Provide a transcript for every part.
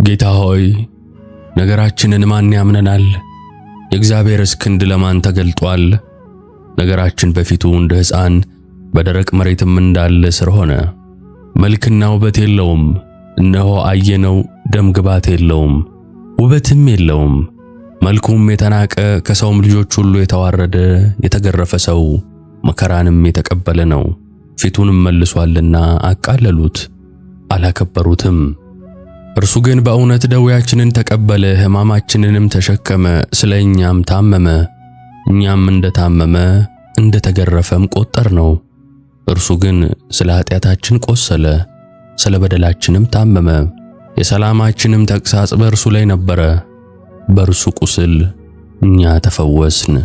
ጌታ ሆይ ነገራችንን ማን ያምነናል? የእግዚአብሔርስ ክንድ ለማን ተገልጧል? ነገራችን በፊቱ እንደ ሕፃን በደረቅ መሬትም እንዳለ ሥር ሆነ። መልክና ውበት የለውም፣ እነሆ አየነው፣ ደም ግባት የለውም፣ ውበትም የለውም። መልኩም የተናቀ ከሰውም ልጆች ሁሉ የተዋረደ የተገረፈ ሰው መከራንም የተቀበለ ነው። ፊቱንም መልሷልና አቃለሉት፣ አላከበሩትም። እርሱ ግን በእውነት ደዌያችንን ተቀበለ፣ ሕማማችንንም ተሸከመ፣ ስለ እኛም ታመመ። እኛም እንደታመመ እንደተገረፈም ቆጠርነው። እርሱ ግን ስለ ኃጢአታችን ቆሰለ፣ ስለ በደላችንም ታመመ። የሰላማችንም ተግሣጽ በእርሱ ላይ ነበረ፣ በእርሱ ቁስል እኛ ተፈወስን።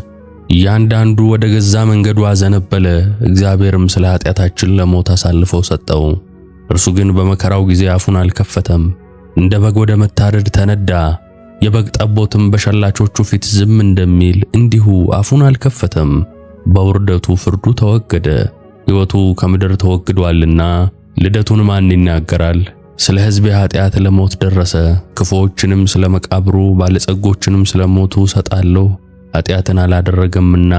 እያንዳንዱ ወደ ገዛ መንገዱ አዘነበለ፣ እግዚአብሔርም ስለ ኃጢአታችን ለሞት አሳልፎ ሰጠው። እርሱ ግን በመከራው ጊዜ አፉን አልከፈተም። እንደ በግ ወደ መታረድ ተነዳ። የበግ ጠቦትም በሸላቾቹ ፊት ዝም እንደሚል እንዲሁ አፉን አልከፈተም። በውርደቱ ፍርዱ ተወገደ፣ ሕይወቱ ከምድር ተወግዷልና ልደቱን ማን ይናገራል? ስለ ሕዝቤ ኃጢአት ለሞት ደረሰ። ክፉዎችንም ስለ መቃብሩ ባለጸጎችንም ስለ ሞቱ እሰጣለሁ። ኃጢአትን አላደረገምና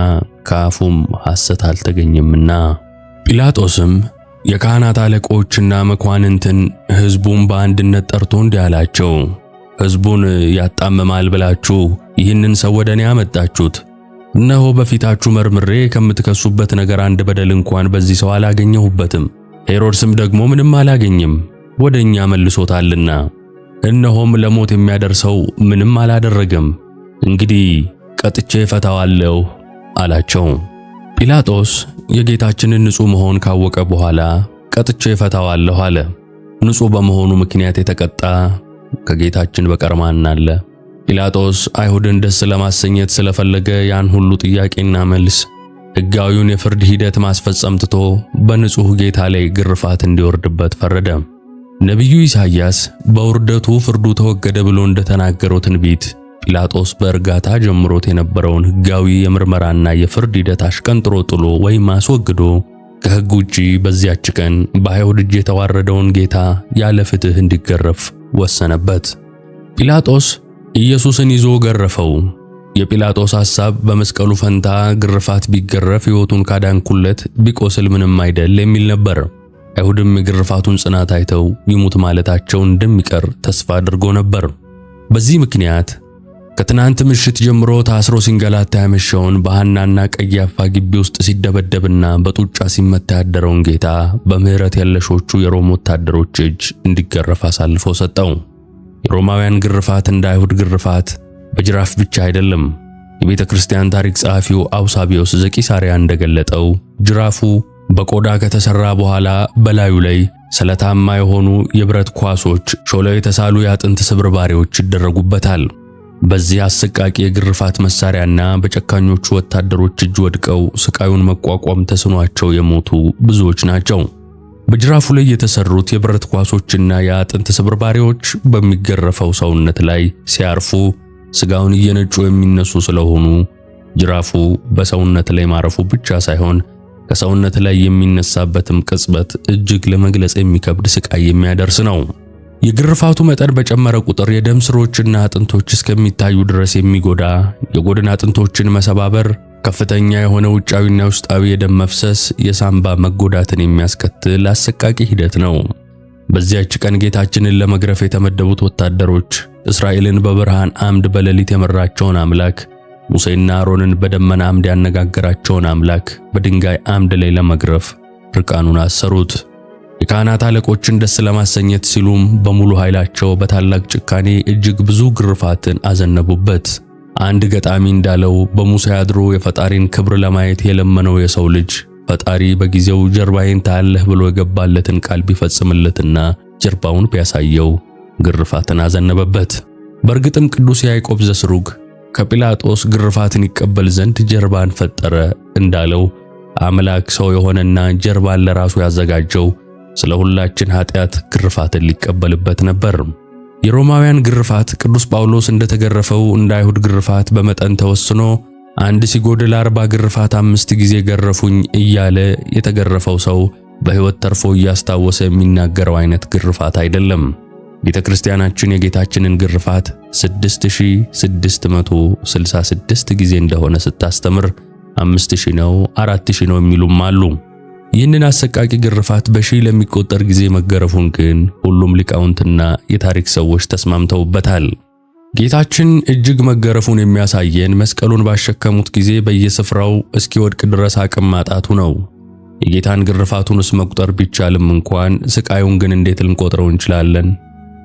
ከአፉም ሐሰት አልተገኘምና። ጲላጦስም የካህናት አለቆችና መኳንንትን ሕዝቡን በአንድነት ጠርቶ እንዲህ አላቸው፣ ሕዝቡን ያጣምማል ብላችሁ ይህንን ሰው ወደ እኔ አመጣችሁት። እነሆ በፊታችሁ መርምሬ ከምትከሱበት ነገር አንድ በደል እንኳን በዚህ ሰው አላገኘሁበትም። ሄሮድስም ደግሞ ምንም አላገኘም፣ ወደ እኛ መልሶታልና። እነሆም ለሞት የሚያደርሰው ምንም አላደረገም። እንግዲህ ቀጥቼ እፈታዋለሁ አላቸው። ጲላጦስ የጌታችንን ንጹሕ መሆን ካወቀ በኋላ ቀጥቼ እፈታዋለሁ አለ። ንጹሕ በመሆኑ ምክንያት የተቀጣ ከጌታችን በቀር ማን አለ? ጲላጦስ አይሁድን ደስ ለማሰኘት ስለፈለገ ያን ሁሉ ጥያቄና መልስ ሕጋዊውን የፍርድ ሂደት ማስፈጸም ትቶ በንጹሕ ጌታ ላይ ግርፋት እንዲወርድበት ፈረደ። ነቢዩ ኢሳይያስ በውርደቱ ፍርዱ ተወገደ ብሎ እንደተናገረው ትንቢት ጲላጦስ በእርጋታ ጀምሮት የነበረውን ሕጋዊ የምርመራና የፍርድ ሂደት አሽቀንጥሮ ጥሎ ወይም አስወግዶ ከሕግ ውጪ በዚያች ቀን በአይሁድ እጅ የተዋረደውን ጌታ ያለ ፍትሕ እንዲገረፍ ወሰነበት። ጲላጦስ ኢየሱስን ይዞ ገረፈው። የጲላጦስ ሐሳብ በመስቀሉ ፈንታ ግርፋት ቢገረፍ ሕይወቱን ካዳንኩለት ቢቆስል ምንም አይደል የሚል ነበር። አይሁድም የግርፋቱን ጽናት አይተው ይሙት ማለታቸው እንደሚቀር ተስፋ አድርጎ ነበር። በዚህ ምክንያት ከትናንት ምሽት ጀምሮ ታስሮ ሲንገላታ ያመሸውን በሐናና ቀያፋ ግቢ ውስጥ ሲደበደብና በጡጫ ሲመታ ያደረውን ጌታ በምሕረት የለሾቹ የሮም ወታደሮች እጅ እንዲገረፍ አሳልፎ ሰጠው። የሮማውያን ግርፋት እንደ አይሁድ ግርፋት በጅራፍ ብቻ አይደለም። የቤተ ክርስቲያን ታሪክ ጸሐፊው አውሳቢዮስ ዘቂሳርያ እንደገለጠው ጅራፉ በቆዳ ከተሰራ በኋላ በላዩ ላይ ስለታማ የሆኑ የብረት ኳሶች፣ ሾለው የተሳሉ የአጥንት ስብርባሪዎች ይደረጉበታል። በዚህ አሰቃቂ የግርፋት መሳሪያና በጨካኞቹ ወታደሮች እጅ ወድቀው ስቃዩን መቋቋም ተስኗቸው የሞቱ ብዙዎች ናቸው። በጅራፉ ላይ የተሰሩት የብረት ኳሶችና የአጥንት ስብርባሪዎች በሚገረፈው ሰውነት ላይ ሲያርፉ ስጋውን እየነጩ የሚነሱ ስለሆኑ ጅራፉ በሰውነት ላይ ማረፉ ብቻ ሳይሆን ከሰውነት ላይ የሚነሳበትም ቅጽበት እጅግ ለመግለጽ የሚከብድ ስቃይ የሚያደርስ ነው። የግርፋቱ መጠን በጨመረ ቁጥር የደም ስሮችና አጥንቶች እስከሚታዩ ድረስ የሚጎዳ የጎድን አጥንቶችን መሰባበር፣ ከፍተኛ የሆነ ውጫዊና ውስጣዊ የደም መፍሰስ፣ የሳምባ መጎዳትን የሚያስከትል አሰቃቂ ሂደት ነው። በዚያች ቀን ጌታችንን ለመግረፍ የተመደቡት ወታደሮች እስራኤልን በብርሃን አምድ በሌሊት የመራቸውን አምላክ፣ ሙሴና አሮንን በደመና አምድ ያነጋገራቸውን አምላክ በድንጋይ አምድ ላይ ለመግረፍ ርቃኑን አሰሩት። የካህናት አለቆችን ደስ ለማሰኘት ሲሉም በሙሉ ኃይላቸው በታላቅ ጭካኔ እጅግ ብዙ ግርፋትን አዘነቡበት። አንድ ገጣሚ እንዳለው በሙሴ አድሮ የፈጣሪን ክብር ለማየት የለመነው የሰው ልጅ ፈጣሪ በጊዜው ጀርባዬን ታያለህ ብሎ የገባለትን ቃል ቢፈጽምለትና ጀርባውን ቢያሳየው ግርፋትን አዘነበበት። በእርግጥም ቅዱስ ያዕቆብ ዘስሩግ ከጲላጦስ ግርፋትን ይቀበል ዘንድ ጀርባን ፈጠረ እንዳለው አምላክ ሰው የሆነና ጀርባን ለራሱ ያዘጋጀው ስለ ሁላችን ኃጢአት ግርፋትን ሊቀበልበት ነበር። የሮማውያን ግርፋት ቅዱስ ጳውሎስ እንደተገረፈው እንደ አይሁድ ግርፋት በመጠን ተወስኖ አንድ ሲጎድል 40 ግርፋት 5 ጊዜ ገረፉኝ እያለ የተገረፈው ሰው በሕይወት ተርፎ እያስታወሰ የሚናገረው አይነት ግርፋት አይደለም። ቤተ ክርስቲያናችን የጌታችንን ግርፋት 6666 ጊዜ እንደሆነ ስታስተምር 5000 ነው፣ 4000 ነው የሚሉም አሉ። ይህንን አሰቃቂ ግርፋት በሺህ ለሚቆጠር ጊዜ መገረፉን ግን ሁሉም ሊቃውንትና የታሪክ ሰዎች ተስማምተውበታል። ጌታችን እጅግ መገረፉን የሚያሳየን መስቀሉን ባሸከሙት ጊዜ በየስፍራው እስኪወድቅ ድረስ አቅም ማጣቱ ነው። የጌታን ግርፋቱንስ መቁጠር ቢቻልም እንኳን ስቃዩን ግን እንዴት ልንቆጥረው እንችላለን?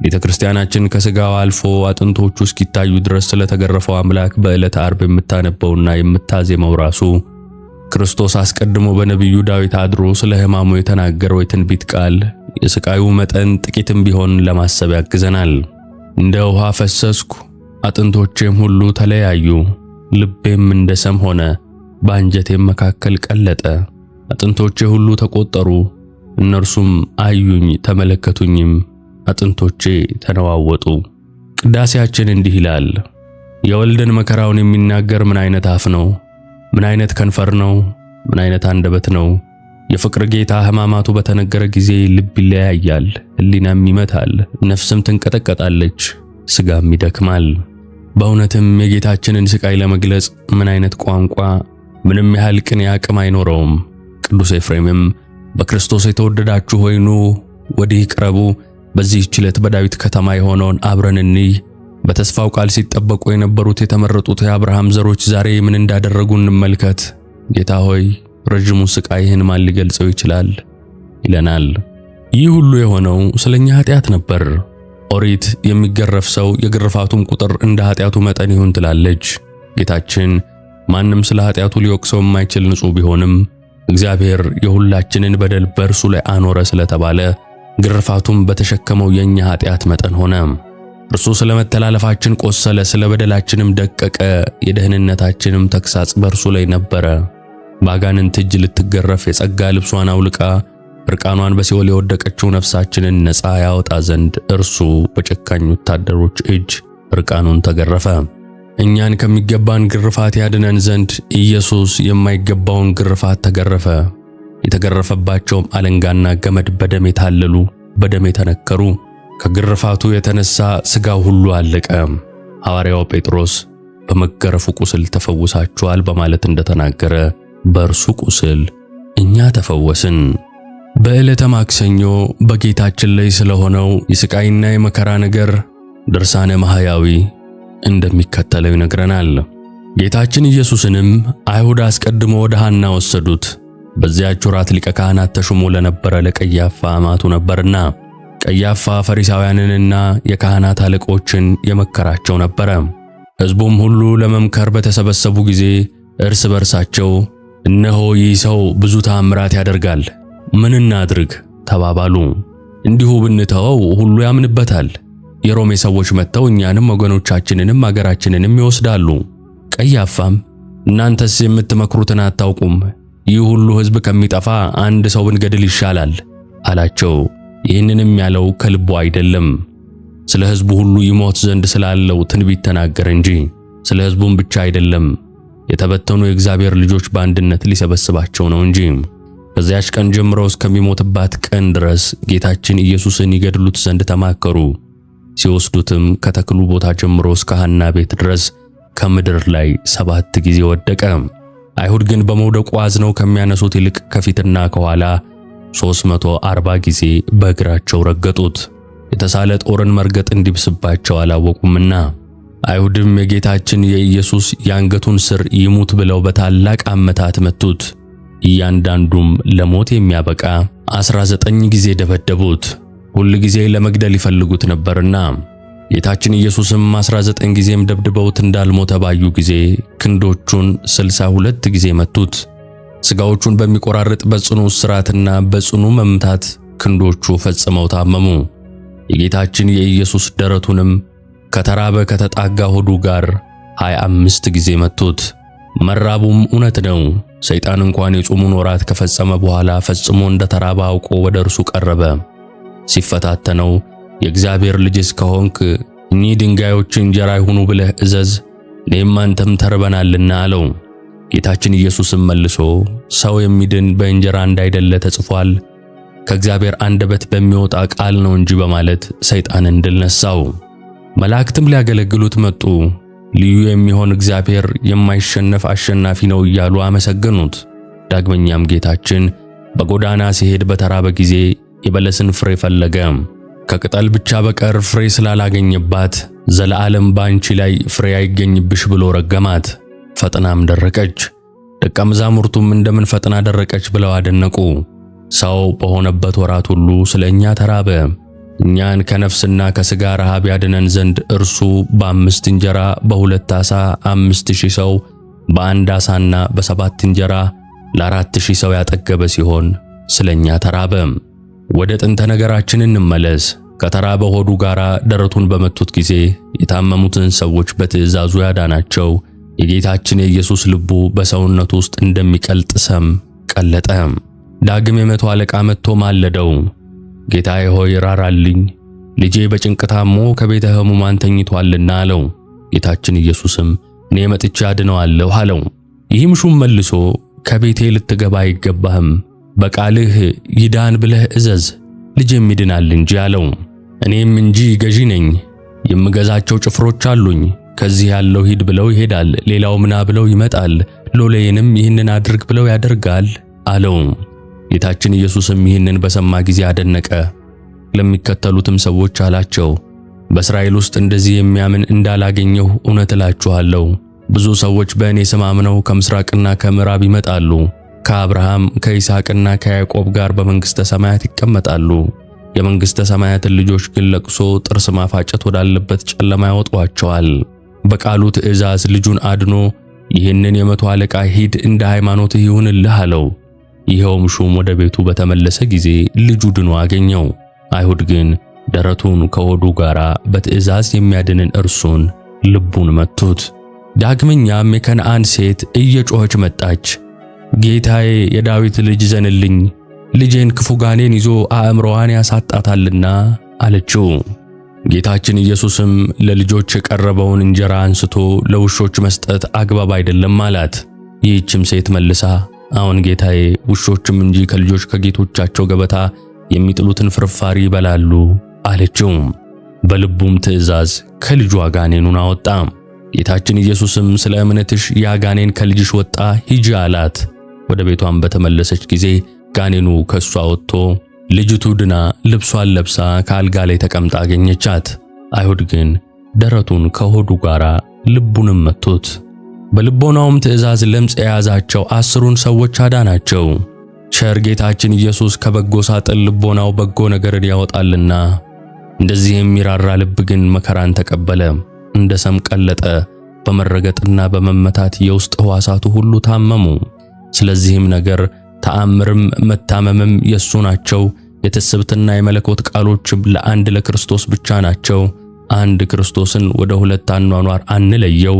ቤተ ክርስቲያናችን ከስጋው አልፎ አጥንቶቹ እስኪታዩ ድረስ ስለተገረፈው አምላክ በዕለተ ዓርብ የምታነበውና የምታዜመው ራሱ ክርስቶስ አስቀድሞ በነቢዩ ዳዊት አድሮ ስለ ሕማሙ የተናገረው የትንቢት ቃል የስቃዩ መጠን ጥቂትም ቢሆን ለማሰብ ያግዘናል። እንደ ውሃ ፈሰስኩ፣ አጥንቶቼም ሁሉ ተለያዩ፣ ልቤም እንደ ሰም ሆነ፣ በአንጀቴም መካከል ቀለጠ። አጥንቶቼ ሁሉ ተቆጠሩ፣ እነርሱም አዩኝ ተመለከቱኝም፣ አጥንቶቼ ተነዋወጡ። ቅዳሴያችን እንዲህ ይላል። የወልድን መከራውን የሚናገር ምን አይነት አፍ ነው? ምን አይነት ከንፈር ነው? ምን አይነት አንደበት ነው? የፍቅር ጌታ ሕማማቱ በተነገረ ጊዜ ልብ ይለያያል፣ ሕሊናም ይመታል፣ ነፍስም ትንቀጠቀጣለች፣ ስጋም ይደክማል። በእውነትም የጌታችንን ስቃይ ለመግለጽ ምን አይነት ቋንቋ፣ ምንም ያህል ቅኔ አቅም አይኖረውም። ቅዱስ ኤፍሬምም በክርስቶስ የተወደዳችሁ ሆይ ኑ ወዲህ ቅረቡ፣ በዚህች ዕለት በዳዊት ከተማ የሆነውን አብረን እንይ። በተስፋው ቃል ሲጠበቁ የነበሩት የተመረጡት የአብርሃም ዘሮች ዛሬ ምን እንዳደረጉ እንመልከት። ጌታ ሆይ ረጅሙን ስቃይህን ማን ሊገልጸው ይችላል? ይለናል። ይህ ሁሉ የሆነው ስለኛ ኃጢአት ነበር። ኦሪት የሚገረፍ ሰው የግርፋቱም ቁጥር እንደ ኃጢአቱ መጠን ይሁን ትላለች። ጌታችን ማንም ስለ ኃጢአቱ ሊወቅሰው የማይችል ንጹሕ ቢሆንም እግዚአብሔር የሁላችንን በደል በእርሱ ላይ አኖረ ስለተባለ ግርፋቱም በተሸከመው የኛ ኃጢአት መጠን ሆነ። እርሱ ስለ መተላለፋችን ቆሰለ፣ ስለ በደላችንም ደቀቀ። የደህንነታችንም ተግሣጽ በእርሱ ላይ ነበረ። በአጋንንት እጅ ልትገረፍ የጸጋ ልብሷን አውልቃ እርቃኗን በሲኦል የወደቀችው ነፍሳችንን ነፃ ያወጣ ዘንድ እርሱ በጨካኝ ወታደሮች እጅ እርቃኑን ተገረፈ። እኛን ከሚገባን ግርፋት ያድነን ዘንድ ኢየሱስ የማይገባውን ግርፋት ተገረፈ። የተገረፈባቸውም አለንጋና ገመድ በደም የታለሉ በደም የተነከሩ፣ ከግርፋቱ የተነሳ ሥጋው ሁሉ አለቀ። ሐዋርያው ጴጥሮስ በመገረፉ ቁስል ተፈውሳችኋል በማለት እንደተናገረ በእርሱ ቁስል እኛ ተፈወስን። በዕለተ ማክሰኞ በጌታችን ላይ ስለሆነው የስቃይና የመከራ ነገር ድርሳነ ማህያዊ እንደሚከተለው ይነግረናል። ጌታችን ኢየሱስንም አይሁድ አስቀድሞ ወደ ሐና ወሰዱት። በዚያች ወራት ሊቀ ካህናት ተሾሞ ለነበረ ለቀያፋ አማቱ ነበርና፣ ቀያፋ ፈሪሳውያንንና የካህናት አለቆችን የመከራቸው ነበረ። ሕዝቡም ሁሉ ለመምከር በተሰበሰቡ ጊዜ እርስ በርሳቸው እነሆ ይህ ሰው ብዙ ተአምራት ያደርጋል፣ ምን እናድርግ ተባባሉ። እንዲሁ ብንተወው ሁሉ ያምንበታል። የሮሜ ሰዎች መጥተው እኛንም ወገኖቻችንንም አገራችንንም ይወስዳሉ። ቀያፋም እናንተስ የምትመክሩትን አታውቁም፣ ይህ ሁሉ ሕዝብ ከሚጠፋ አንድ ሰው ብንገድል ይሻላል አላቸው። ይህንንም ያለው ከልቡ አይደለም፣ ስለ ሕዝቡ ሁሉ ይሞት ዘንድ ስላለው ትንቢት ተናገረ እንጂ ስለ ሕዝቡም ብቻ አይደለም፣ የተበተኑ የእግዚአብሔር ልጆች በአንድነት ሊሰበስባቸው ነው እንጂ። ከዚያች ቀን ጀምሮ እስከሚሞትባት ቀን ድረስ ጌታችን ኢየሱስን ይገድሉት ዘንድ ተማከሩ። ሲወስዱትም ከተክሉ ቦታ ጀምሮ እስከ ሐና ቤት ድረስ ከምድር ላይ 7 ጊዜ ወደቀ። አይሁድ ግን በመውደቁ አዝነው ከሚያነሱት ይልቅ ከፊትና ከኋላ 340 ጊዜ በእግራቸው ረገጡት። የተሳለ ጦርን መርገጥ እንዲብስባቸው አላወቁምና። አይሁድም የጌታችን የኢየሱስ የአንገቱን ስር ይሙት ብለው በታላቅ አመታት መቱት። እያንዳንዱም ለሞት የሚያበቃ 19 ጊዜ ደበደቡት። ሁል ጊዜ ለመግደል ይፈልጉት ነበርና። ጌታችን ኢየሱስም 19 ጊዜም ደብድበውት እንዳልሞተ ባዩ ጊዜ ክንዶቹን 62 ጊዜ መቱት። ሥጋዎቹን በሚቆራርጥ በጽኑ እስራትና በጽኑ መምታት ክንዶቹ ፈጽመው ታመሙ። የጌታችን የኢየሱስ ደረቱንም ከተራበ ከተጣጋ ሆዱ ጋር 25 ጊዜ መቱት። መራቡም እውነት ነው። ሰይጣን እንኳን የጾሙን ወራት ከፈጸመ በኋላ ፈጽሞ እንደተራበ አውቆ ወደ እርሱ ቀረበ። ሲፈታተነው የእግዚአብሔር ልጅስ ከሆንክ እኚህ ድንጋዮች እንጀራ ይሁኑ ብለህ እዘዝ፣ እኔም አንተም ተርበናልና አለው። ጌታችን ኢየሱስም መልሶ ሰው የሚድን በእንጀራ እንዳይደለ ተጽፏል፣ ከእግዚአብሔር አንደበት በሚወጣ ቃል ነው እንጂ በማለት ሰይጣንን ድል ነሳው። መላእክትም ሊያገለግሉት መጡ። ልዩ የሚሆን እግዚአብሔር የማይሸነፍ አሸናፊ ነው እያሉ አመሰገኑት። ዳግመኛም ጌታችን በጎዳና ሲሄድ በተራበ ጊዜ የበለስን ፍሬ ፈለገ። ከቅጠል ብቻ በቀር ፍሬ ስላላገኘባት ዘለዓለም ባንቺ ላይ ፍሬ አይገኝብሽ ብሎ ረገማት። ፈጥናም ደረቀች። ደቀ መዛሙርቱም እንደምን ፈጥና ደረቀች ብለው አደነቁ። ሰው በሆነበት ወራት ሁሉ ስለ እኛ ተራበ። እኛን ከነፍስና ከሥጋ ረሃብ ያድነን ዘንድ እርሱ በአምስት እንጀራ በሁለት ዓሣ 5,000 ሰው በአንድ ዓሣና በሰባት እንጀራ ለ4,000 ሰው ያጠገበ ሲሆን ስለኛ ተራበ። ወደ ጥንተ ነገራችን እንመለስ። ከተራበ ሆዱ ጋራ ደረቱን በመቱት ጊዜ የታመሙትን ሰዎች በትእዛዙ ያዳናቸው የጌታችን የኢየሱስ ልቡ በሰውነቱ ውስጥ እንደሚቀልጥ ሰም ቀለጠ። ዳግም የመቶ አለቃ መጥቶ ማለደው። ጌታዬ ሆይ ራራልኝ፣ ልጄ በጭንቅ ታሞ ከቤተ ሕሙማን ተኝቷልና አለው። ጌታችን ኢየሱስም እኔ መጥቼ አድነዋለሁ አለው። ይህም ሹም መልሶ ከቤቴ ልትገባ አይገባህም፣ በቃልህ ይዳን ብለህ እዘዝ፣ ልጄም ይድናል እንጂ አለው። እኔም እንጂ ገዢ ነኝ፣ የምገዛቸው ጭፍሮች አሉኝ። ከዚህ ያለው ሂድ ብለው ይሄዳል፣ ሌላው ምና ብለው ይመጣል፣ ሎሌዬንም ይህንን አድርግ ብለው ያደርጋል አለው። ጌታችን ኢየሱስም ይህንን በሰማ ጊዜ አደነቀ። ለሚከተሉትም ሰዎች አላቸው፣ በእስራኤል ውስጥ እንደዚህ የሚያምን እንዳላገኘሁ እውነት እላችኋለሁ። ብዙ ሰዎች በእኔ ስም አምነው ከምሥራቅና ከምዕራብ ይመጣሉ፣ ከአብርሃም ከይስሐቅና ከያዕቆብ ጋር በመንግሥተ ሰማያት ይቀመጣሉ። የመንግሥተ ሰማያትን ልጆች ግን ለቅሶ፣ ጥርስ ማፋጨት ወዳለበት ጨለማ ያወጧቸዋል። በቃሉ ትእዛዝ ልጁን አድኖ ይህንን የመቶ አለቃ ሂድ፣ እንደ ሃይማኖትህ ይሁንልህ አለው። ይኸውም ሹም ወደ ቤቱ በተመለሰ ጊዜ ልጁ ድኖ አገኘው። አይሁድ ግን ደረቱን ከሆዱ ጋር በትእዛዝ የሚያድንን እርሱን ልቡን መቱት። ዳግመኛም የከነዓን ሴት እየጮኸች መጣች። ጌታዬ የዳዊት ልጅ ዘንልኝ፣ ልጄን ክፉ ጋኔን ይዞ አእምሮዋን ያሳጣታልና አለችው። ጌታችን ኢየሱስም ለልጆች የቀረበውን እንጀራ አንስቶ ለውሾች መስጠት አግባብ አይደለም አላት። ይህችም ሴት መልሳ አሁን ጌታዬ፣ ውሾችም እንጂ ከልጆች ከጌቶቻቸው ገበታ የሚጥሉትን ፍርፋሪ ይበላሉ አለችው። በልቡም ትእዛዝ ከልጇ ጋኔኑን አወጣ። ጌታችን ኢየሱስም ስለ እምነትሽ ያ ጋኔን ከልጅሽ ወጣ፣ ሂጂ አላት። ወደ ቤቷም በተመለሰች ጊዜ ጋኔኑ ከሷ ወጥቶ ልጅቱ ድና ልብሷን ለብሳ ከአልጋ ላይ ተቀምጣ አገኘቻት። አይሁድ ግን ደረቱን ከሆዱ ጋር ልቡንም መቱት። በልቦናውም ትእዛዝ ለምጽ የያዛቸው 10ሩን ሰዎች አዳናቸው። ቸር ጌታችን ኢየሱስ ከበጎ ሳጥን ልቦናው በጎ ነገርን ያወጣልና፣ እንደዚህ የሚራራ ልብ ግን መከራን ተቀበለ፣ እንደ ሰም ቀለጠ። በመረገጥና በመመታት የውስጥ ሕዋሳቱ ሁሉ ታመሙ። ስለዚህም ነገር ተአምርም መታመምም የሱ ናቸው። የትስብእትና የመለኮት ቃሎችም ለአንድ ለክርስቶስ ብቻ ናቸው። አንድ ክርስቶስን ወደ ሁለት አኗኗር አንለየው።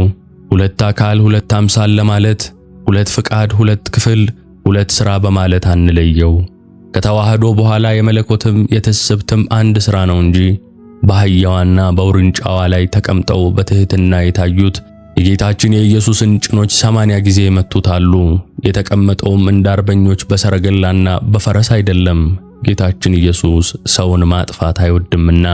ሁለት አካል ሁለት አምሳል ለማለት ሁለት ፍቃድ ሁለት ክፍል ሁለት ሥራ በማለት አንለየው። ከተዋህዶ በኋላ የመለኮትም የትስብእትም አንድ ሥራ ነው እንጂ በአህያዋና በውርንጫዋ ላይ ተቀምጠው በትሕትና የታዩት የጌታችን የኢየሱስን ጭኖች 80 ጊዜ መቱታሉ። የተቀመጠውም እንደ አርበኞች በሰረገላና በፈረስ አይደለም፣ ጌታችን ኢየሱስ ሰውን ማጥፋት አይወድምና።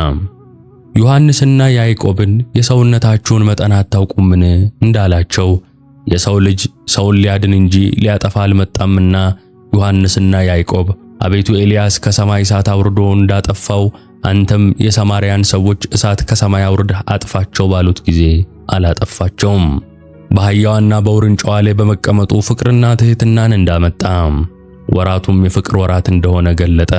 ዮሐንስና ያዕቆብን የሰውነታችሁን መጠን አታውቁምን እንዳላቸው የሰው ልጅ ሰውን ሊያድን እንጂ ሊያጠፋ አልመጣምና ዮሐንስና ያዕቆብ አቤቱ ኤልያስ ከሰማይ እሳት አውርዶ እንዳጠፋው አንተም የሰማርያን ሰዎች እሳት ከሰማይ አውርደህ አጥፋቸው ባሉት ጊዜ አላጠፋቸውም። በአህያዋና በውርንጫዋ ላይ በመቀመጡ ፍቅርና ትሕትናን እንዳመጣ ወራቱም የፍቅር ወራት እንደሆነ ገለጠ።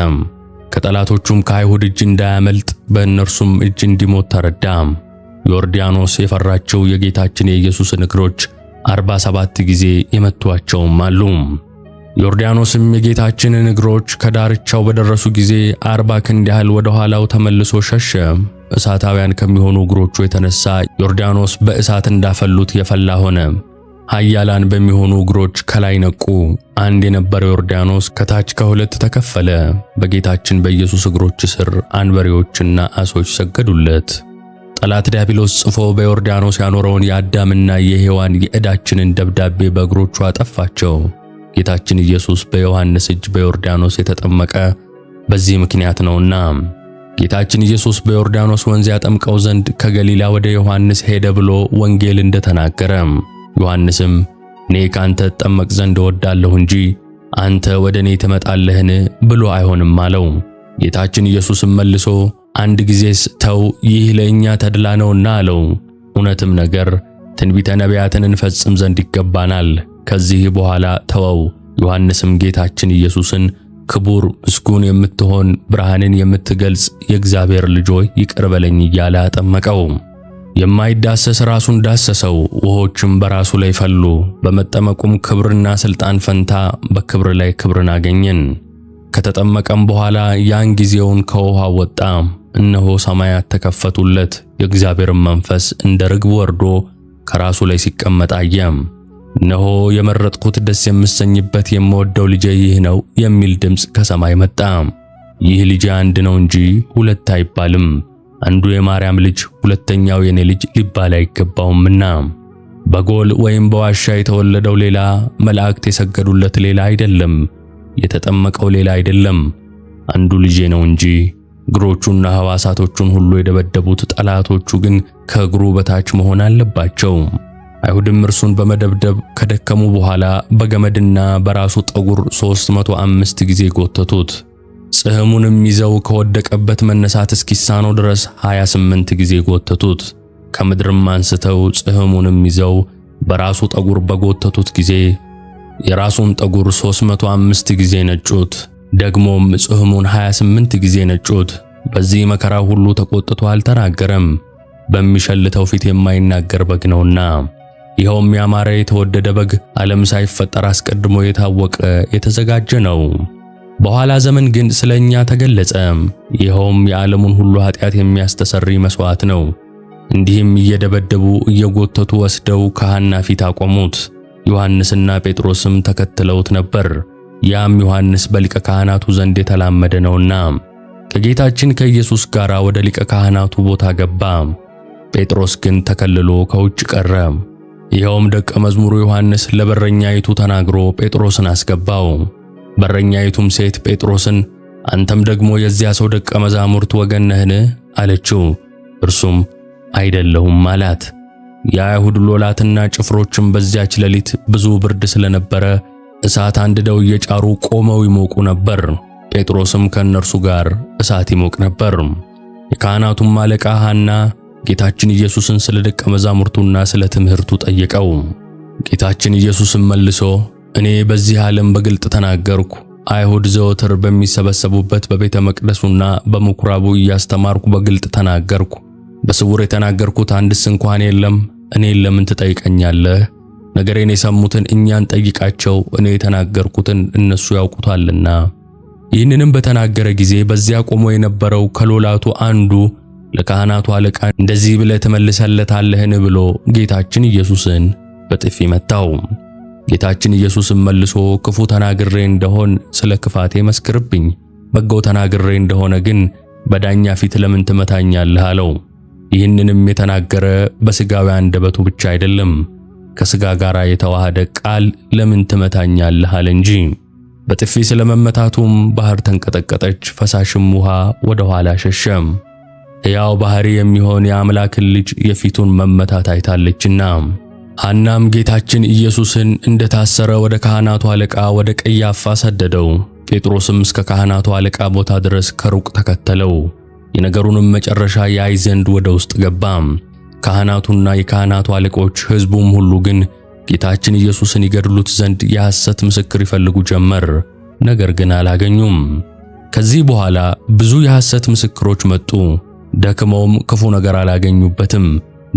ከጠላቶቹም ከአይሁድ እጅ እንዳያመልጥ በእነርሱም እጅ እንዲሞት ተረዳ። ዮርዳኖስ የፈራቸው የጌታችን የኢየሱስን እግሮች 47 ጊዜ የመቷቸውም አሉ። ዮርዳኖስም የጌታችንን እግሮች ከዳርቻው በደረሱ ጊዜ 40 ክንድ ያህል ወደ ኋላው ተመልሶ ሸሸ። እሳታውያን ከሚሆኑ እግሮቹ የተነሳ ዮርዳኖስ በእሳት እንዳፈሉት የፈላ ሆነ። ኃያላን በሚሆኑ እግሮች ከላይ ነቁ። አንድ የነበረው ዮርዳኖስ ከታች ከሁለት ተከፈለ። በጌታችን በኢየሱስ እግሮች ስር አንበሬዎችና ዓሦች ሰገዱለት። ጠላት ዲያብሎስ ጽፎ በዮርዳኖስ ያኖረውን የአዳምና የሔዋን የዕዳችንን ደብዳቤ በእግሮቹ አጠፋቸው። ጌታችን ኢየሱስ በዮሐንስ እጅ በዮርዳኖስ የተጠመቀ በዚህ ምክንያት ነውና። ጌታችን ኢየሱስ በዮርዳኖስ ወንዝ ያጠምቀው ዘንድ ከገሊላ ወደ ዮሐንስ ሄደ ብሎ ወንጌል እንደተናገረ፣ ዮሐንስም እኔ ካንተ እጠመቅ ዘንድ እወዳለሁ እንጂ አንተ ወደ እኔ ትመጣለህን ብሎ አይሆንም አለው። ጌታችን ኢየሱስም መልሶ አንድ ጊዜስ ተው፣ ይህ ለእኛ ተድላ ነውና አለው። እውነትም ነገር ትንቢተ ነቢያትን እንፈጽም ዘንድ ይገባናል። ከዚህ በኋላ ተወው። ዮሐንስም ጌታችን ኢየሱስን ክቡር ምስጉን የምትሆን ብርሃንን የምትገልጽ የእግዚአብሔር ልጅ ሆይ ይቅር በለኝ እያለ አጠመቀው። የማይዳሰስ ራሱን ዳሰሰው፣ ውሆችም በራሱ ላይ ፈሉ። በመጠመቁም ክብርና ሥልጣን ፈንታ በክብር ላይ ክብርን አገኘን። ከተጠመቀም በኋላ ያን ጊዜውን ከውሃ ወጣ። እነሆ ሰማያት ተከፈቱለት፣ የእግዚአብሔርን መንፈስ እንደ ርግብ ወርዶ ከራሱ ላይ ሲቀመጥ አየ። እነሆ የመረጥኩት ደስ የምሰኝበት የምወደው ልጄ ይህ ነው የሚል ድምፅ ከሰማይ መጣ። ይህ ልጄ አንድ ነው እንጂ ሁለት አይባልም፣ አንዱ የማርያም ልጅ ሁለተኛው የኔ ልጅ ሊባል አይገባውምና። በጎል ወይም በዋሻ የተወለደው ሌላ፣ መላእክት የሰገዱለት ሌላ አይደለም፣ የተጠመቀው ሌላ አይደለም፣ አንዱ ልጄ ነው እንጂ። እግሮቹና ሕዋሳቶቹን ሁሉ የደበደቡት ጠላቶቹ ግን ከእግሩ በታች መሆን አለባቸው። አይሁድም እርሱን በመደብደብ ከደከሙ በኋላ በገመድና በራሱ ጠጉር 305 ጊዜ ጎተቱት። ጽሕሙንም ይዘው ከወደቀበት መነሳት እስኪሳነው ድረስ 28 ጊዜ ጎተቱት። ከምድርም አንስተው ጽሕሙንም ይዘው በራሱ ጠጉር በጎተቱት ጊዜ የራሱን ጠጉር 305 ጊዜ ነጩት። ደግሞም ጽሕሙን 28 ጊዜ ነጩት። በዚህ መከራ ሁሉ ተቆጥቶ አልተናገረም፣ በሚሸልተው ፊት የማይናገር በግ ነውና። ይኸውም ያማረ የተወደደ በግ ዓለም ሳይፈጠር አስቀድሞ የታወቀ የተዘጋጀ ነው። በኋላ ዘመን ግን ስለ እኛ ተገለጸ። ይኸውም የዓለሙን ሁሉ ኃጢአት የሚያስተሰርይ መሥዋዕት ነው። እንዲህም እየደበደቡ እየጎተቱ ወስደው ከሐና ፊት አቆሙት። ዮሐንስና ጴጥሮስም ተከትለውት ነበር። ያም ዮሐንስ በሊቀ ካህናቱ ዘንድ የተላመደ ነውና ከጌታችን ከኢየሱስ ጋር ወደ ሊቀ ካህናቱ ቦታ ገባ። ጴጥሮስ ግን ተከልሎ ከውጭ ቀረ። ይኸውም ደቀ መዝሙሩ ዮሐንስ ለበረኛይቱ ተናግሮ ጴጥሮስን አስገባው። በረኛይቱም ሴት ጴጥሮስን አንተም ደግሞ የዚያ ሰው ደቀ መዛሙርት ወገን ነህን? አለችው። እርሱም አይደለሁም አላት። የአይሁድ ሎላትና ጭፍሮችም በዚያች ሌሊት ብዙ ብርድ ስለነበረ እሳት አንድደው እየጫሩ ቆመው ይሞቁ ነበር። ጴጥሮስም ከእነርሱ ጋር እሳት ይሞቅ ነበር። የካህናቱም አለቃ ሐና ጌታችን ኢየሱስን ስለ ደቀ መዛሙርቱና ስለ ትምህርቱ ጠየቀው። ጌታችን ኢየሱስም መልሶ እኔ በዚህ ዓለም በግልጥ ተናገርኩ፣ አይሁድ ዘወትር በሚሰበሰቡበት በቤተ መቅደሱና በምኵራቡ እያስተማርኩ በግልጥ ተናገርኩ። በስውር የተናገርኩት አንድስ እንኳን የለም። እኔን ለምን ትጠይቀኛለህ? ነገሬን የሰሙትን እኛን ጠይቃቸው፣ እኔ የተናገርኩትን እነሱ ያውቁታልና። ይህንንም በተናገረ ጊዜ በዚያ ቆሞ የነበረው ከሎላቱ አንዱ ለካህናቱ አለቃ እንደዚህ ብለህ ትመልሰለታለህን ብሎ ጌታችን ኢየሱስን በጥፊ መታው። ጌታችን ኢየሱስም መልሶ ክፉ ተናግሬ እንደሆን ስለ ክፋቴ መስክርብኝ፣ በጎ ተናግሬ እንደሆነ ግን በዳኛ ፊት ለምን ትመታኛለህ? አለው። ይህንንም የተናገረ በሥጋዊ አንደበቱ ብቻ አይደለም፣ ከሥጋ ጋር የተዋሃደ ቃል ለምን ትመታኛለህ አለ እንጂ። በጥፊ ስለመመታቱም ባህር ተንቀጠቀጠች፣ ፈሳሽም ውሃ ወደ ኋላ ሸሸም። ሕያው ባህሪ የሚሆን የአምላክን ልጅ የፊቱን መመታት አይታለችና። ሐናም ጌታችን ኢየሱስን እንደታሰረ ወደ ካህናቱ አለቃ ወደ ቀያፋ ሰደደው። ጴጥሮስም እስከ ካህናቱ አለቃ ቦታ ድረስ ከሩቅ ተከተለው። የነገሩንም መጨረሻ ያይ ዘንድ ወደ ውስጥ ገባ። ካህናቱና የካህናቱ አለቆች ሕዝቡም ሁሉ ግን ጌታችን ኢየሱስን ይገድሉት ዘንድ የሐሰት ምስክር ይፈልጉ ጀመር። ነገር ግን አላገኙም። ከዚህ በኋላ ብዙ የሐሰት ምስክሮች መጡ። ደክመውም ክፉ ነገር አላገኙበትም።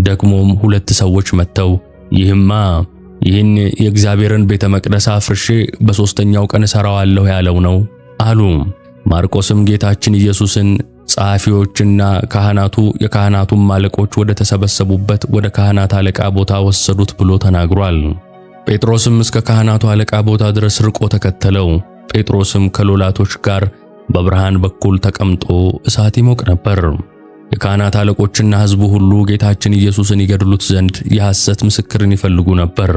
ደግሞም ሁለት ሰዎች መጥተው ይህማ ይህን የእግዚአብሔርን ቤተ መቅደስ አፍርሼ በሦስተኛው ቀን እሠራዋለሁ ያለው ነው አሉ። ማርቆስም ጌታችን ኢየሱስን ጸሐፊዎችና ካህናቱ የካህናቱም አለቆች ወደ ተሰበሰቡበት ወደ ካህናት አለቃ ቦታ ወሰዱት ብሎ ተናግሯል። ጴጥሮስም እስከ ካህናቱ አለቃ ቦታ ድረስ ርቆ ተከተለው። ጴጥሮስም ከሎላቶች ጋር በብርሃን በኩል ተቀምጦ እሳት ይሞቅ ነበር። የካህናት አለቆችና ሕዝቡ ሁሉ ጌታችን ኢየሱስን ይገድሉት ዘንድ የሐሰት ምስክርን ይፈልጉ ነበር፣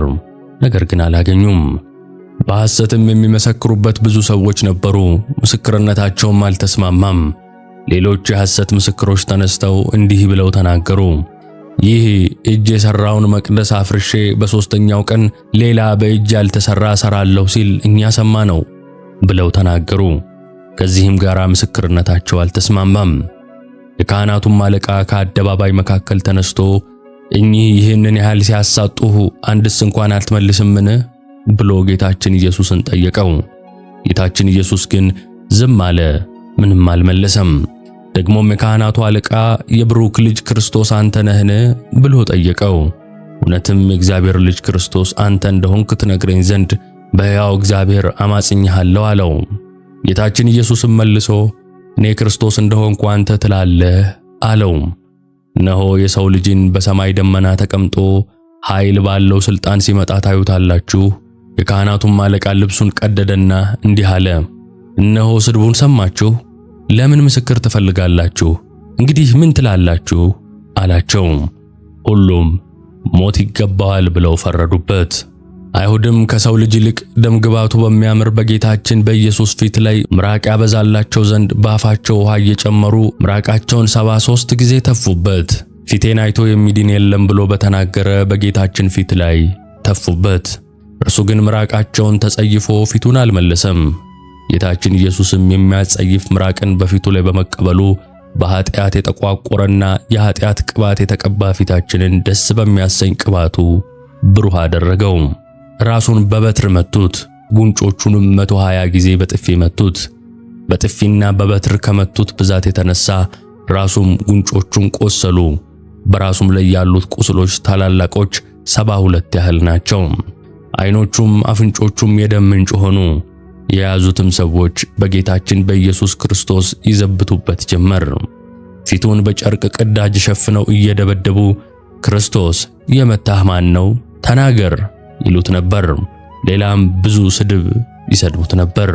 ነገር ግን አላገኙም። በሐሰትም የሚመሰክሩበት ብዙ ሰዎች ነበሩ፣ ምስክርነታቸውም አልተስማማም። ሌሎች የሐሰት ምስክሮች ተነስተው እንዲህ ብለው ተናገሩ። ይህ እጅ የሠራውን መቅደስ አፍርሼ በሦስተኛው ቀን ሌላ በእጅ ያልተሠራ እሠራለሁ ሲል እኛ ሰማነው ብለው ተናገሩ። ከዚህም ጋር ምስክርነታቸው አልተስማማም። የካህናቱም አለቃ ከአደባባይ መካከል ተነስቶ እኚህ ይህንን ያህል ሲያሳጡህ አንድስ እንኳን አትመልስምን? ብሎ ጌታችን ኢየሱስን ጠየቀው። ጌታችን ኢየሱስ ግን ዝም አለ፣ ምንም አልመለሰም። ደግሞም የካህናቱ አለቃ የብሩክ ልጅ ክርስቶስ አንተ ነህን? ብሎ ጠየቀው። እውነትም የእግዚአብሔር ልጅ ክርስቶስ አንተ እንደሆንክ ትነግረኝ ዘንድ በሕያው እግዚአብሔር አማጽኝሃለሁ አለው። ጌታችን ኢየሱስም መልሶ እኔ ክርስቶስ እንደሆንኩ አንተ ትላለህ አለው። እነሆ የሰው ልጅን በሰማይ ደመና ተቀምጦ ኃይል ባለው ሥልጣን ሲመጣ ታዩታላችሁ። የካህናቱም አለቃ ልብሱን ቀደደና እንዲህ አለ፣ እነሆ ስድቡን ሰማችሁ። ለምን ምስክር ትፈልጋላችሁ? እንግዲህ ምን ትላላችሁ? አላቸው። ሁሉም ሞት ይገባዋል ብለው ፈረዱበት። አይሁድም ከሰው ልጅ ይልቅ ደምግባቱ በሚያምር በጌታችን በኢየሱስ ፊት ላይ ምራቅ ያበዛላቸው ዘንድ በአፋቸው ውሃ እየጨመሩ ምራቃቸውን 73 ጊዜ ተፉበት። ፊቴን አይቶ የሚድን የለም ብሎ በተናገረ በጌታችን ፊት ላይ ተፉበት። እርሱ ግን ምራቃቸውን ተጸይፎ ፊቱን አልመለሰም። ጌታችን ኢየሱስም የሚያጸይፍ ምራቅን በፊቱ ላይ በመቀበሉ በኃጢአት የተቋቆረና የኃጢአት ቅባት የተቀባ ፊታችንን ደስ በሚያሰኝ ቅባቱ ብሩህ አደረገው። ራሱን በበትር መቱት፣ ጉንጮቹንም 120 ጊዜ በጥፊ መቱት። በጥፊና በበትር ከመቱት ብዛት የተነሳ ራሱም ጉንጮቹም ቆሰሉ። በራሱም ላይ ያሉት ቁስሎች ታላላቆች 72 ያህል ናቸው። ዓይኖቹም አፍንጮቹም የደም ምንጭ ሆኑ። የያዙትም ሰዎች በጌታችን በኢየሱስ ክርስቶስ ይዘብቱበት ጀመር። ፊቱን በጨርቅ ቅዳጅ ሸፍነው እየደበደቡ ክርስቶስ የመታህ ማን ነው? ተናገር ይሉት ነበር። ሌላም ብዙ ስድብ ይሰድቡት ነበር።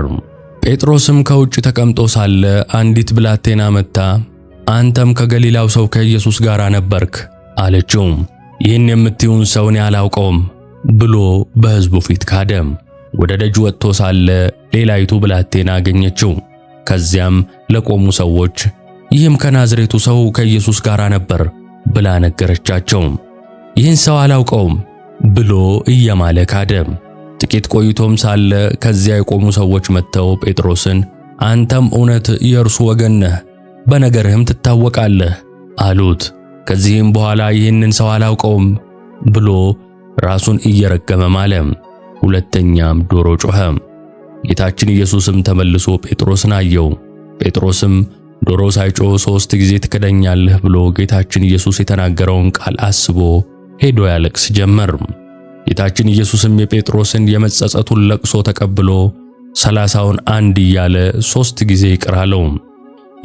ጴጥሮስም ከውጭ ተቀምጦ ሳለ አንዲት ብላቴና መጥታ አንተም ከገሊላው ሰው ከኢየሱስ ጋር ነበርክ አለችው። ይህን የምትዩን ሰው እኔ አላውቀውም ብሎ በሕዝቡ ፊት ካደ። ወደ ደጅ ወጥቶ ሳለ ሌላይቱ ብላቴና አገኘችው። ከዚያም ለቆሙ ሰዎች ይህም ከናዝሬቱ ሰው ከኢየሱስ ጋር ነበር ብላ ነገረቻቸው። ይህን ሰው አላውቀውም ብሎ እየማለ ካደ። ጥቂት ቆይቶም ሳለ ከዚያ የቆሙ ሰዎች መጥተው ጴጥሮስን አንተም እውነት የእርሱ ወገን ነህ፣ በነገርህም ትታወቃለህ አሉት። ከዚህም በኋላ ይህንን ሰው አላውቀውም ብሎ ራሱን እየረገመ ማለ። ሁለተኛም ዶሮ ጮኸ። ጌታችን ኢየሱስም ተመልሶ ጴጥሮስን አየው። ጴጥሮስም ዶሮ ሳይጮህ ሦስት ጊዜ ትክደኛለህ ብሎ ጌታችን ኢየሱስ የተናገረውን ቃል አስቦ ሄዶ ያለቅስ ጀመር። ጌታችን ኢየሱስም የጴጥሮስን የመጸጸቱን ለቅሶ ተቀብሎ 30ውን አንድ እያለ 3 ጊዜ ይቅር አለው።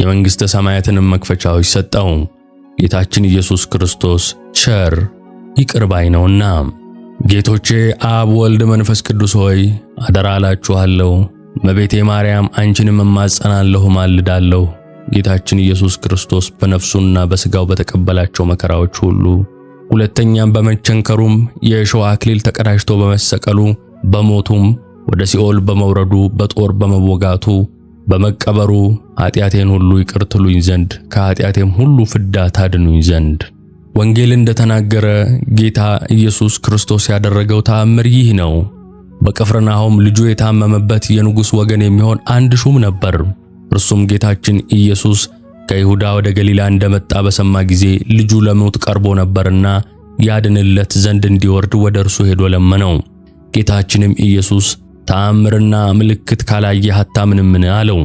የመንግሥተ ሰማያትንም መክፈቻዎች ሰጠው። ጌታችን ኢየሱስ ክርስቶስ ቸር ይቅር ባይ ነውና። ጌቶቼ አብ ወልድ መንፈስ ቅዱስ ሆይ አደራ እላችኋለሁ። እመቤቴ ማርያም አንቺንም እማጸናለሁ ማልዳለሁ። ጌታችን ኢየሱስ ክርስቶስ በነፍሱና በሥጋው በተቀበላቸው መከራዎች ሁሉ ሁለተኛም በመቸንከሩም የእሾህ አክሊል ተቀዳጅቶ በመሰቀሉ በሞቱም ወደ ሲኦል በመውረዱ በጦር በመወጋቱ በመቀበሩ ኃጢአቴን ሁሉ ይቅር ትሉኝ ዘንድ ከኃጢአቴም ሁሉ ፍዳ ታድኑኝ ዘንድ ወንጌል እንደተናገረ ጌታ ኢየሱስ ክርስቶስ ያደረገው ተአምር ይህ ነው። በቅፍርናሆም ልጁ የታመመበት የንጉሥ ወገን የሚሆን አንድ ሹም ነበር። እርሱም ጌታችን ኢየሱስ ከይሁዳ ወደ ገሊላ እንደመጣ በሰማ ጊዜ ልጁ ለሞት ቀርቦ ነበርና ያድንለት ዘንድ እንዲወርድ ወደ እርሱ ሄዶ ለመነው። ጌታችንም ኢየሱስ ተአምርና ምልክት ካላየህ አታምንምን አለው።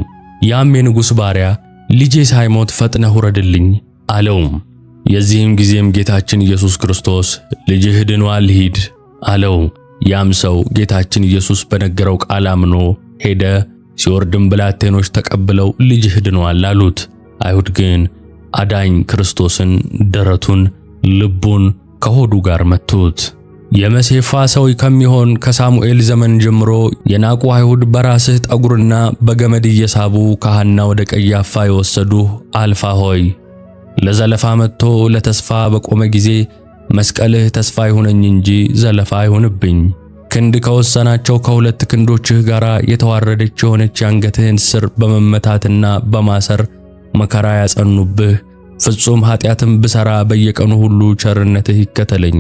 ያም የንጉሥ ባሪያ ልጄ ሳይሞት ፈጥነህ ውረድልኝ አለው። የዚህም ጊዜም ጌታችን ኢየሱስ ክርስቶስ ልጅህ ድኗል፣ ሂድ አለው። ያም ሰው ጌታችን ኢየሱስ በነገረው ቃል አምኖ ሄደ። ሲወርድም ብላቴኖች ተቀብለው ልጅህ ድኗል አሉት። አይሁድ ግን አዳኝ ክርስቶስን ደረቱን፣ ልቡን ከሆዱ ጋር መቱት። የመሴፋ ሰው ከሚሆን ከሳሙኤል ዘመን ጀምሮ የናቁ አይሁድ በራስህ ጠጉርና በገመድ እየሳቡ ከሐና ወደ ቀያፋ የወሰዱህ አልፋ ሆይ ለዘለፋ መጥቶ ለተስፋ በቆመ ጊዜ መስቀልህ ተስፋ ይሁነኝ እንጂ ዘለፋ አይሁንብኝ። ክንድ ከወሰናቸው ከሁለት ክንዶችህ ጋር የተዋረደች የሆነች የአንገትህን ስር በመመታትና በማሰር መከራ ያጸኑብህ። ፍጹም ኃጢአትም ብሠራ በየቀኑ ሁሉ ቸርነትህ ይከተለኝ።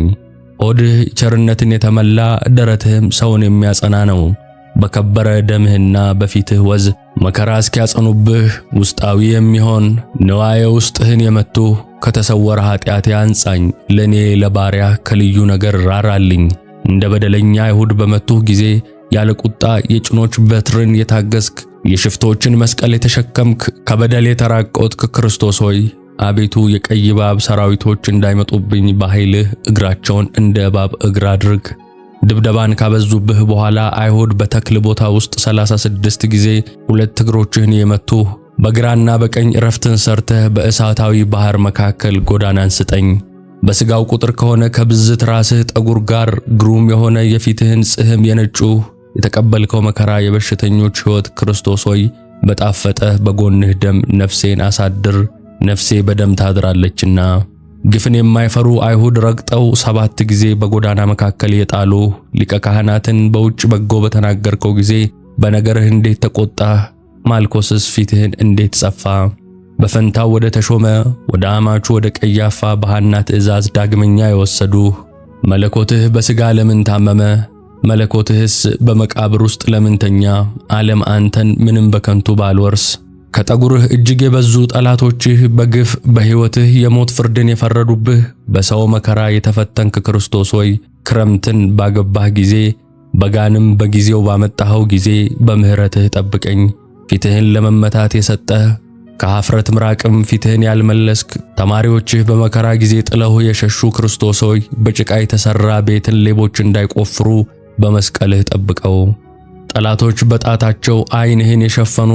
ሆድህ ቸርነትን የተመላ ደረትህም ሰውን የሚያጸና ነው። በከበረ ደምህና በፊትህ ወዝ መከራ እስኪያጸኑብህ ውስጣዊ የሚሆን ንዋየ ውስጥህን የመቱህ ከተሰወረ ኃጢአቴ አንጻኝ። ለእኔ ለባሪያህ ከልዩ ነገር ራራልኝ። እንደ በደለኛ አይሁድ በመቱህ ጊዜ ያለ ቁጣ የጭኖች በትርን የታገስክ የሽፍቶችን መስቀል የተሸከምክ ከበደል የተራቆትክ ክርስቶስ ሆይ አቤቱ የቀይ እባብ ሰራዊቶች እንዳይመጡብኝ በኃይልህ እግራቸውን እንደ እባብ እግር አድርግ። ድብደባን ካበዙብህ በኋላ አይሁድ በተክል ቦታ ውስጥ 36 ጊዜ ሁለት እግሮችህን የመቱህ በግራና በቀኝ እረፍትን ሰርተህ በእሳታዊ ባህር መካከል ጎዳናን ስጠኝ። በሥጋው ቁጥር ከሆነ ከብዝት ራስህ ጠጉር ጋር ግሩም የሆነ የፊትህን ጽሕም የነጩህ የተቀበልከው መከራ የበሽተኞች ሕይወት ክርስቶስ ሆይ በጣፈጠህ በጎንህ ደም ነፍሴን አሳድር፣ ነፍሴ በደም ታድራለችና። ግፍን የማይፈሩ አይሁድ ረግጠው 7 ጊዜ በጎዳና መካከል የጣሉ ሊቀ ካህናትን በውጭ በጎ በተናገርከው ጊዜ በነገርህ እንዴት ተቆጣህ? ማልኮስስ ፊትህን እንዴት ጸፋ? በፈንታው ወደ ተሾመ ወደ አማቹ ወደ ቀያፋ በሐና ትእዛዝ ዳግመኛ የወሰዱህ። መለኮትህ በሥጋ ለምን ታመመ? መለኮትህስ በመቃብር ውስጥ ለምን ተኛ? ዓለም አንተን ምንም በከንቱ ባልወርስ ከጠጉርህ እጅግ የበዙ ጠላቶችህ በግፍ በሕይወትህ የሞት ፍርድን የፈረዱብህ በሰው መከራ የተፈተንክ ክርስቶስ ሆይ ክረምትን ባገባህ ጊዜ በጋንም በጊዜው ባመጣኸው ጊዜ በምሕረትህ ጠብቀኝ። ፊትህን ለመመታት የሰጠህ ከኀፍረት ምራቅም ፊትህን ያልመለስክ ተማሪዎችህ በመከራ ጊዜ ጥለው የሸሹ ክርስቶስ ሆይ በጭቃ የተሠራ ቤትን ሌቦች እንዳይቆፍሩ በመስቀልህ ጠብቀው። ጠላቶች በጣታቸው ዓይንህን የሸፈኑ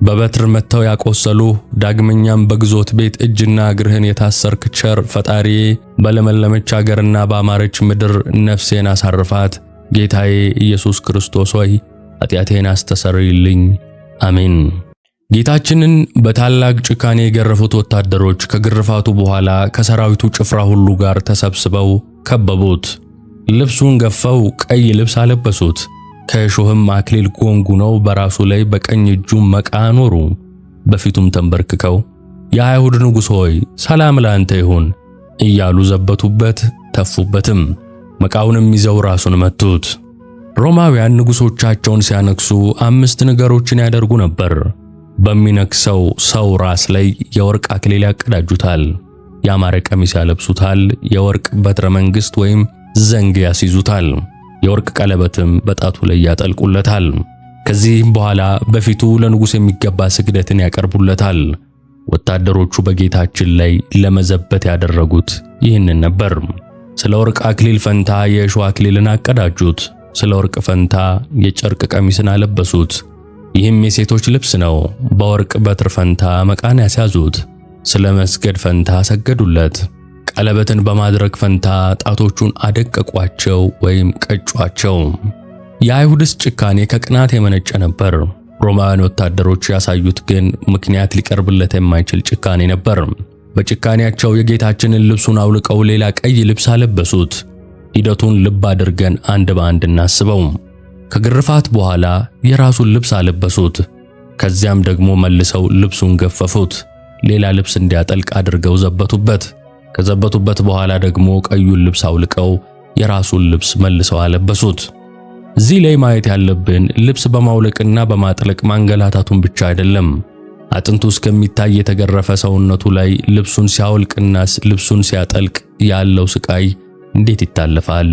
በበትር መጥተው ያቆሰሉ ዳግመኛም በግዞት ቤት እጅና እግርህን የታሰርክ ቸር ፈጣሪዬ በለመለመች አገርና ባማረች ምድር ነፍሴን አሳርፋት። ጌታዬ ኢየሱስ ክርስቶስ ሆይ ኃጢአቴን አስተሰርይልኝ። አሜን። ጌታችንን በታላቅ ጭካኔ የገረፉት ወታደሮች ከግርፋቱ በኋላ ከሰራዊቱ ጭፍራ ሁሉ ጋር ተሰብስበው ከበቡት። ልብሱን ገፈው ቀይ ልብስ አለበሱት። ከእሾህም አክሊል ጎንጉነው በራሱ ላይ በቀኝ እጁ መቃ አኖሩ። በፊቱም ተንበርክከው የአይሁድ ንጉሥ ሆይ ሰላም ላንተ ይሁን እያሉ ዘበቱበት፣ ተፉበትም። መቃውንም ይዘው ራሱን መቱት። ሮማውያን ንጉሶቻቸውን ሲያነግሱ 5 ነገሮችን ያደርጉ ነበር። በሚነግሰው ሰው ራስ ላይ የወርቅ አክሊል ያቀዳጁታል፣ ያማረ ቀሚስ ያለብሱታል፣ የወርቅ በትረ መንግሥት ወይም ዘንግ ያስይዙታል፣ የወርቅ ቀለበትም በጣቱ ላይ ያጠልቁለታል። ከዚህም በኋላ በፊቱ ለንጉሥ የሚገባ ስግደትን ያቀርቡለታል። ወታደሮቹ በጌታችን ላይ ለመዘበት ያደረጉት ይህንን ነበር። ስለ ወርቅ አክሊል ፈንታ የእሾህ አክሊልን አቀዳጁት። ስለ ወርቅ ፈንታ የጨርቅ ቀሚስን አለበሱት። ይህም የሴቶች ልብስ ነው። በወርቅ በትር ፈንታ መቃን ያስያዙት። ስለ መስገድ ፈንታ ሰገዱለት። ቀለበትን በማድረግ ፈንታ ጣቶቹን አደቀቋቸው ወይም ቀጯቸው። የአይሁድስ ጭካኔ ከቅናት የመነጨ ነበር። ሮማውያን ወታደሮች ያሳዩት ግን ምክንያት ሊቀርብለት የማይችል ጭካኔ ነበር። በጭካኔያቸው የጌታችንን ልብሱን አውልቀው ሌላ ቀይ ልብስ አለበሱት። ሂደቱን ልብ አድርገን አንድ በአንድ እናስበው። ከግርፋት በኋላ የራሱን ልብስ አለበሱት። ከዚያም ደግሞ መልሰው ልብሱን ገፈፉት። ሌላ ልብስ እንዲያጠልቅ አድርገው ዘበቱበት። ከዘበቱበት በኋላ ደግሞ ቀዩን ልብስ አውልቀው የራሱን ልብስ መልሰው አለበሱት። እዚህ ላይ ማየት ያለብን ልብስ በማውለቅና በማጥለቅ ማንገላታቱን ብቻ አይደለም። አጥንቱ እስከሚታይ የተገረፈ ሰውነቱ ላይ ልብሱን ሲያወልቅና ልብሱን ሲያጠልቅ ያለው ስቃይ እንዴት ይታለፋል?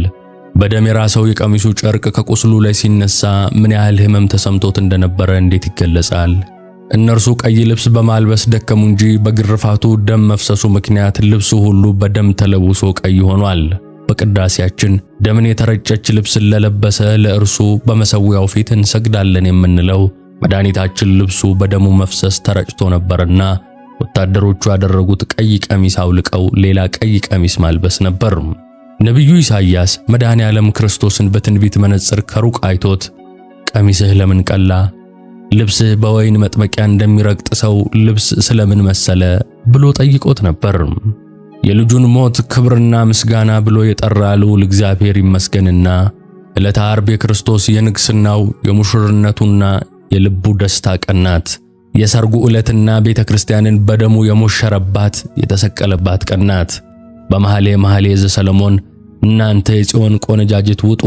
በደም የራሰው የቀሚሱ ጨርቅ ከቁስሉ ላይ ሲነሳ ምን ያህል ሕመም ተሰምቶት እንደነበረ እንዴት ይገለጻል? እነርሱ ቀይ ልብስ በማልበስ ደከሙ እንጂ በግርፋቱ ደም መፍሰሱ ምክንያት ልብሱ ሁሉ በደም ተለውሶ ቀይ ሆኗል። በቅዳሴያችን ደምን የተረጨች ልብስን ለለበሰ ለእርሱ በመሠዊያው ፊት እንሰግዳለን የምንለው መድኃኒታችን ልብሱ በደሙ መፍሰስ ተረጭቶ ነበርና ወታደሮቹ ያደረጉት ቀይ ቀሚስ አውልቀው ሌላ ቀይ ቀሚስ ማልበስ ነበር። ነቢዩ ኢሳይያስ መድኃኔ ዓለም ክርስቶስን በትንቢት መነጽር ከሩቅ አይቶት ቀሚስህ ለምን ቀላ? ልብስህ በወይን መጥመቂያ እንደሚረግጥ ሰው ልብስ ስለምን መሰለ ብሎ ጠይቆት ነበር። የልጁን ሞት ክብርና ምስጋና ብሎ የጠራ ልዑል እግዚአብሔር ይመስገንና ዕለተ ዓርብ የክርስቶስ የንግሥናው የሙሽርነቱና የልቡ ደስታ ቀን ናት። የሰርጉ ዕለትና ቤተ ክርስቲያንን በደሙ የሞሸረባት የተሰቀለባት ቀን ናት። በመኃልየ መኃልየ ዘሰሎሞን እናንተ የጽዮን ቆነጃጅት ውጡ፣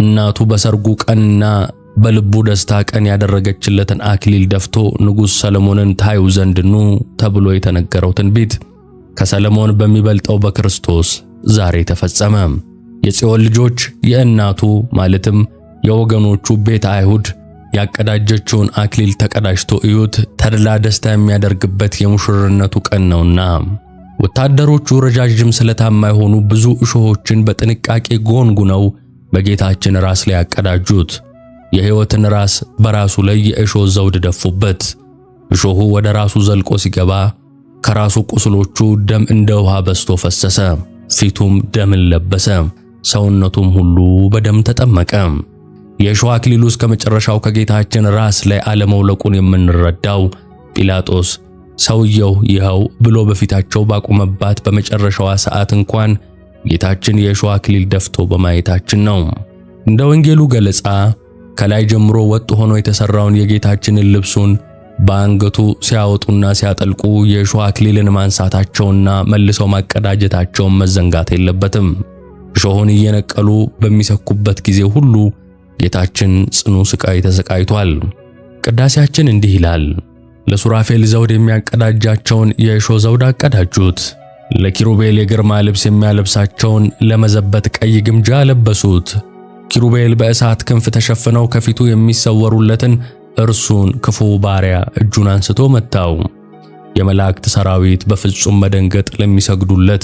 እናቱ በሰርጉ ቀንና በልቡ ደስታ ቀን ያደረገችለትን አክሊል ደፍቶ ንጉሥ ሰለሞንን ታዩ ዘንድ ኑ ተብሎ የተነገረው ትንቢት ከሰለሞን በሚበልጠው በክርስቶስ ዛሬ ተፈጸመ። የጽዮን ልጆች የእናቱ ማለትም የወገኖቹ ቤተ አይሁድ ያቀዳጀችውን አክሊል ተቀዳጅቶ እዩት፣ ተድላ ደስታ የሚያደርግበት የሙሽርነቱ ቀን ነውና። ወታደሮቹ ረጃጅም ስለታማ የሆኑ ብዙ እሾሆችን በጥንቃቄ ጎንጉነው በጌታችን ራስ ላይ ያቀዳጁት። የሕይወትን ራስ በራሱ ላይ የእሾህ ዘውድ ደፉበት። እሾሁ ወደ ራሱ ዘልቆ ሲገባ ከራሱ ቁስሎቹ ደም እንደ ውሃ በዝቶ ፈሰሰ። ፊቱም ደምን ለበሰ፣ ሰውነቱም ሁሉ በደም ተጠመቀ። የእሾህ አክሊሉ እስከ መጨረሻው ከጌታችን ራስ ላይ አለመውለቁን የምንረዳው ጲላጦስ ሰውየው ይኸው ብሎ በፊታቸው ባቆመባት በመጨረሻዋ ሰዓት እንኳን ጌታችን የእሾህ አክሊል ደፍቶ በማየታችን ነው። እንደ ወንጌሉ ገለጻ ከላይ ጀምሮ ወጥ ሆኖ የተሰራውን የጌታችንን ልብሱን በአንገቱ ሲያወጡና ሲያጠልቁ የእሾህ አክሊልን ማንሳታቸውና መልሰው ማቀዳጀታቸውን መዘንጋት የለበትም። እሾሁን እየነቀሉ በሚሰኩበት ጊዜ ሁሉ ጌታችን ጽኑ ስቃይ ተሰቃይቷል። ቅዳሴያችን እንዲህ ይላል። ለሱራፌል ዘውድ የሚያቀዳጃቸውን የእሾህ ዘውድ አቀዳጁት። ለኪሩቤል የግርማ ልብስ የሚያለብሳቸውን ለመዘበት ቀይ ግምጃ አለበሱት። ኪሩቤል በእሳት ክንፍ ተሸፍነው ከፊቱ የሚሰወሩለትን እርሱን ክፉ ባሪያ እጁን አንስቶ መታው። የመላእክት ሰራዊት በፍጹም መደንገጥ ለሚሰግዱለት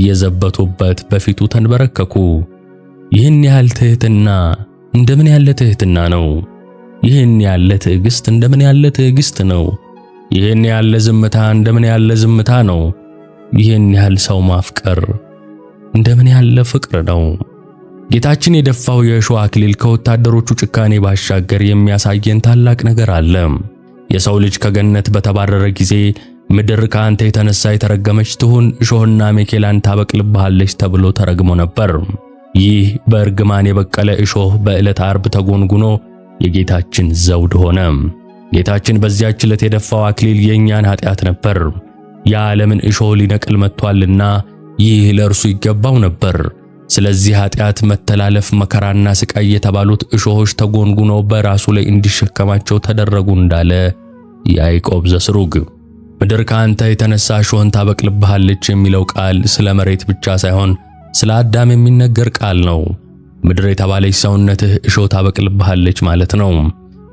እየዘበቱበት በፊቱ ተንበረከኩ። ይህን ያህል ትሕትና እንደምን ያለ ትሕትና ነው! ይህን ያለ ትዕግስት እንደምን ያለ ትዕግስት ነው! ይህን ያለ ዝምታ እንደምን ያለ ዝምታ ነው! ይህን ያህል ሰው ማፍቀር እንደምን ያለ ፍቅር ነው! ጌታችን የደፋው የእሾህ አክሊል ከወታደሮቹ ጭካኔ ባሻገር የሚያሳየን ታላቅ ነገር አለ። የሰው ልጅ ከገነት በተባረረ ጊዜ ምድር ከአንተ የተነሳ የተረገመች ትሁን፣ እሾህና አሜኬላን ታበቅልብሃለች ተብሎ ተረግሞ ነበር። ይህ በእርግማን የበቀለ እሾህ በዕለተ ዓርብ ተጎንጉኖ የጌታችን ዘውድ ሆነ። ጌታችን በዚያች ዕለት የደፋው አክሊል የእኛን ኃጢአት ነበር። የዓለምን እሾህ ሊነቅል መጥቷልና ይህ ለእርሱ ይገባው ነበር። ስለዚህ ኃጢአት፣ መተላለፍ፣ መከራና ስቃይ የተባሉት እሾሆች ተጎንጉነው በራሱ ላይ እንዲሸከማቸው ተደረጉ እንዳለ ያዕቆብ ዘስሩግ። ምድር ከአንተ የተነሳ እሾህን ታበቅልብሃለች የሚለው ቃል ስለ መሬት ብቻ ሳይሆን ስለ አዳም የሚነገር ቃል ነው። ምድር የተባለች ሰውነትህ እሾህ ታበቅልብሃለች ማለት ነው።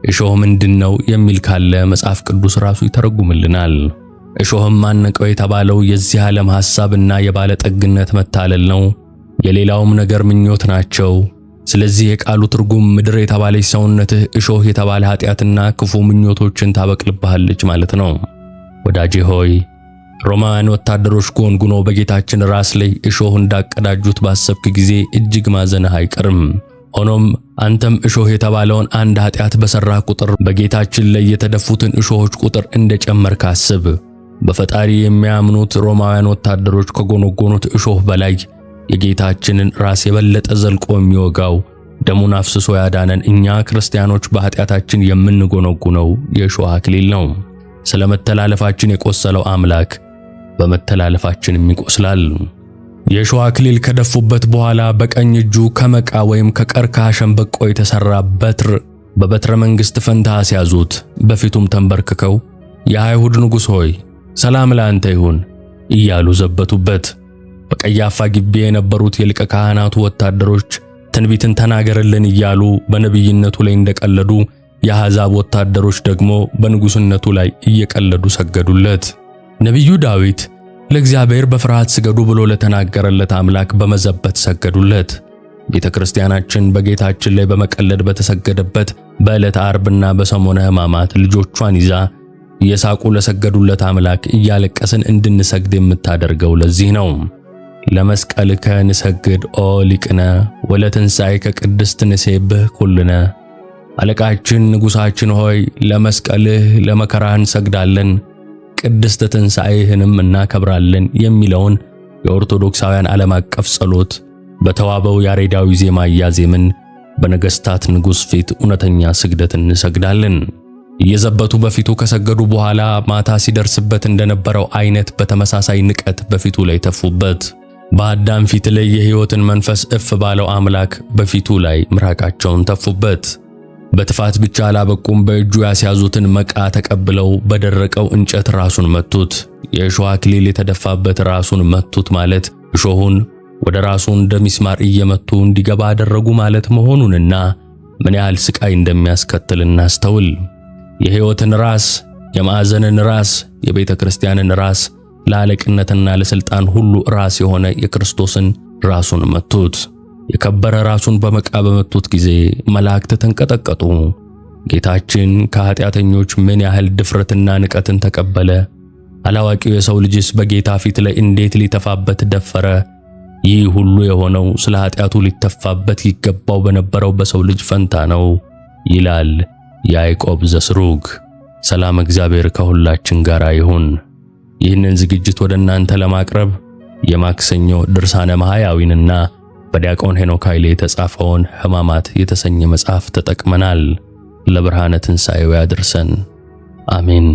እሾህ ምንድነው የሚል ካለ መጽሐፍ ቅዱስ ራሱ ይተረጉምልናል። እሾህም ማነቀው የተባለው የዚህ ዓለም ሐሳብና የባለጠግነት መታለል ነው። የሌላውም ነገር ምኞት ናቸው። ስለዚህ የቃሉ ትርጉም ምድር የተባለች ሰውነትህ እሾህ የተባለ ኃጢአትና ክፉ ምኞቶችን ታበቅልብሃለች ማለት ነው። ወዳጄ ሆይ፣ ሮማውያን ወታደሮች ጎንጉኖ በጌታችን ራስ ላይ እሾህ እንዳቀዳጁት ባሰብክ ጊዜ እጅግ ማዘንህ አይቀርም። ሆኖም አንተም እሾህ የተባለውን አንድ ኃጢአት በሠራህ ቁጥር በጌታችን ላይ የተደፉትን እሾሆች ቁጥር እንደጨመርክ አስብ። በፈጣሪ የሚያምኑት ሮማውያን ወታደሮች ከጎነጎኑት እሾህ በላይ የጌታችንን ራስ የበለጠ ዘልቆ የሚወጋው ደሙን አፍስሶ ያዳነን እኛ ክርስቲያኖች በኃጢአታችን የምንጎነጉነው የእሾህ አክሊል ነው። ስለ መተላለፋችን የቆሰለው አምላክ በመተላለፋችንም ይቆስላል። የእሾህ አክሊል ከደፉበት በኋላ በቀኝ እጁ ከመቃ ወይም ከቀርከሃ ሸምበቆ የተሰራ በትር በበትረ መንግሥት ፈንታ አስያዙት። በፊቱም ተንበርክከው የአይሁድ ንጉሥ ሆይ ሰላም ለአንተ ይሁን እያሉ ዘበቱበት። በቀያፋ ግቢ የነበሩት የሊቀ ካህናቱ ወታደሮች ትንቢትን ተናገርልን እያሉ በነቢይነቱ ላይ እንደቀለዱ፣ የአሕዛብ ወታደሮች ደግሞ በንጉሥነቱ ላይ እየቀለዱ ሰገዱለት። ነቢዩ ዳዊት ለእግዚአብሔር በፍርሃት ስገዱ ብሎ ለተናገረለት አምላክ በመዘበት ሰገዱለት። ቤተ ክርስቲያናችን በጌታችን ላይ በመቀለድ በተሰገደበት በዕለተ ዓርብና በሰሞነ ሕማማት ልጆቿን ይዛ እየሳቁ ለሰገዱለት አምላክ እያለቀስን እንድንሰግድ የምታደርገው ለዚህ ነው። ለመስቀልከ ንሰግድ ኦ ሊቅነ ወለትንሣኤከ ቅድስት ንሴብህ ኩልነ። አለቃችን ንጉሣችን ሆይ ለመስቀልህ ለመከራህ እንሰግዳለን፣ ቅድስት ትንሣኤህንም እናከብራለን የሚለውን የኦርቶዶክሳውያን ዓለም አቀፍ ጸሎት በተዋበው ያሬዳዊ ዜማ እያዜምን በነገሥታት ንጉሥ ፊት እውነተኛ ስግደት እንሰግዳለን። እየዘበቱ በፊቱ ከሰገዱ በኋላ ማታ ሲደርስበት እንደነበረው አይነት በተመሳሳይ ንቀት በፊቱ ላይ ተፉበት። በአዳም ፊት ላይ የሕይወትን መንፈስ እፍ ባለው አምላክ በፊቱ ላይ ምራቃቸውን ተፉበት። በትፋት ብቻ አላበቁም። በእጁ ያስያዙትን መቃ ተቀብለው በደረቀው እንጨት ራሱን መቱት። የእሾህ አክሊል የተደፋበት ራሱን መቱት ማለት እሾሁን ወደ ራሱ እንደ ሚስማር እየመቱ እንዲገባ አደረጉ ማለት መሆኑንና ምን ያህል ስቃይ እንደሚያስከትል እናስተውል። የሕይወትን ራስ፣ የማዕዘንን ራስ፣ የቤተ ክርስቲያንን ራስ፣ ለአለቅነትና ለሥልጣን ሁሉ ራስ የሆነ የክርስቶስን ራሱን መቱት። የከበረ ራሱን በመቃ በመቱት ጊዜ መላእክት ተንቀጠቀጡ። ጌታችን ከኃጢአተኞች ምን ያህል ድፍረትና ንቀትን ተቀበለ! አላዋቂው የሰው ልጅስ በጌታ ፊት ላይ እንዴት ሊተፋበት ደፈረ? ይህ ሁሉ የሆነው ስለ ኃጢአቱ ሊተፋበት ይገባው በነበረው በሰው ልጅ ፈንታ ነው ይላል ያዕቆብ ዘስሩግ። ሰላም እግዚአብሔር ከሁላችን ጋር ይሁን። ይህንን ዝግጅት ወደ እናንተ ለማቅረብ የማክሰኞ ድርሳነ ማህያዊንና በዲያቆን ሄኖክ ኃይሌ የተጻፈውን ሕማማት የተሰኘ መጽሐፍ ተጠቅመናል። ለብርሃነ ትንሣኤው ያድርሰን። አሜን።